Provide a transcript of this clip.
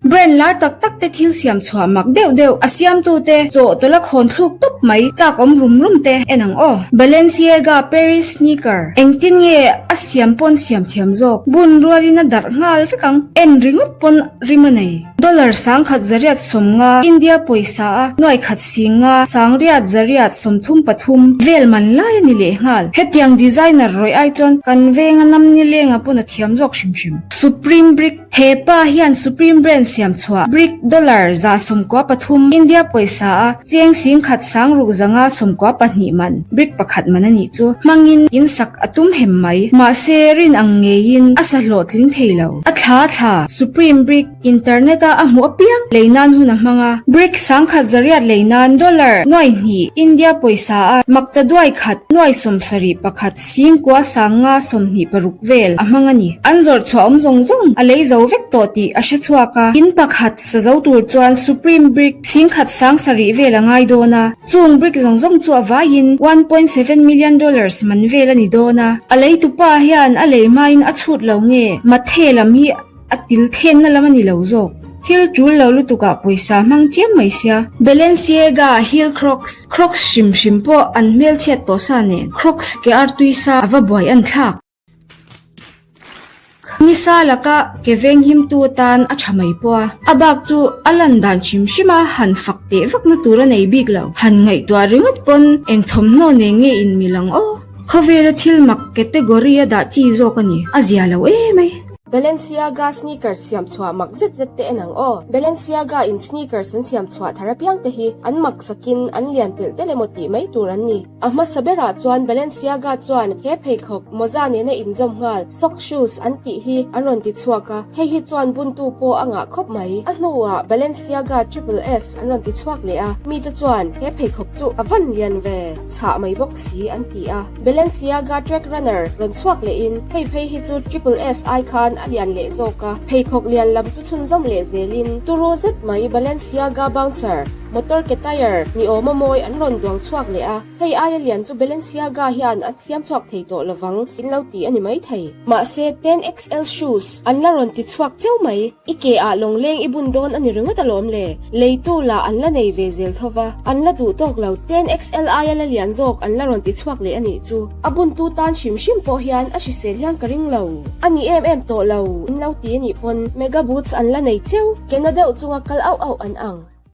Brand lar tak tak te thil siam chhuah mak deuh deuh a siamtu te chaw tawlh a khawn thluk tawp mai chak awm rum rum te en ang aw. Balenciaga Paris sneaker engtin nge a siam pawn siam thiam zawk bun rualin a darh nghal vek ang en ringawt pawn rim a nei. Dollar sangkhat zariat sawmnga, India pawisa a nuaikhat singa sangriat zariat 33 vel man lai a ni leh nghal. Hetiang designer rawih ai chuan kan venga nam nilenga pawn a thiam zawk hrim hrim. Supreme Brick, He pa hian Supreme brand siam chhuah Brick dollar 13, India pawisa a cheng singkhat sangruk 592 man Brick pakhat man a nih chu hmangin in sak a tum hem mai. Mahse rin ang ngeiin a sa hlawhtling thei lo. A thla thla Supreme Brick Internet a a hmuh apiang lei nan hun a hmang a. Brick 10,100 lei nan dollar 2,000 India pawisa a makta duai khat 71 singkua 526 vel a hmang a ni. An zawrh chhuah awm zawng zawng a lei zo vek tawh tih a hre chhuak a. In pakhat sa zo tur chuan Supreme Brick 7,700 vel a ngai dawn a. Chung brick zawng zawng chu a vaiin 1.7 million dollars man vel a ni dawn a. A leitupa hian a lei hmain a chhut lo nge Mathe lam hi a til thenna lam a ni lo zawk. Thil tul lo lutukah pawisa hmang chiam mai sia. Balenciaga heel Crocs, Crocs hrim hrim pawh an hmelchhiat tawh sa nen Crocs ke artui sa a va buai an thlak. Nisa laka ke veng himtu atan a tha mai pawh a, a bak chu a lan dan hrim hrim a han fak teh vakna tur a nei bik lo. Han ngaihtuah ringawt pawn eng thawmhnaw nen nge in mil ang aw? Khawvela thil mak category a dah chi zawk a ni, a zia lo emai. Balenciaga sneakers siam chhuah mak zet zet te en ang aw. Balenciaga in sneakers an siam chhuah thar apiang te hi an mak sakin an lian telh telh emaw tih mai tur an ni. A hmasa berah chuan Balenciaga chuan he pheikhawk mawza nena inzawm nghal sock shoes an tih hi an rawn ti chhuak a, hei hi chuan buntu pawh a ngah khawp mai. A hnuah Balenciaga Triple S an rawn ti chhuak leh a, mite chuan he pheikhawk chu a van lian ve chhah mai bawk si an ti a. Balenciaga Track Runner rawn chhuak lehin hei phei hi chu Triple S ai khan a lian leh zawk a, pheikhawk lian lam chu chhunzawm leh zelin turu zet mai Balenciaga Bouncer Motor ke tyre ni awm a mawi an rawn duang chhuak leh a, hei aia lian chu Balenciaga hian an siam chhuak thei tawh lovang in lo ti a ni mai thei. Mahse ten XL shoes an la rawn ti chhuak cheu mai, i ke ah lawngleng i bun dawn a ni ringawt alawm le, leitu lah an la nei ve zel tho va, an la duh tawk lo, ten XL aia la lian zawk an la rawn ti chhuak leh a nih chu. A buntu tan hrim hrim pawh hian a hrisel hian ka ring lo. A ni em em tawh lo in lo ti a nih pawn mega boots an la nei cheu, ke na deuh chunga kal auh auh an ang.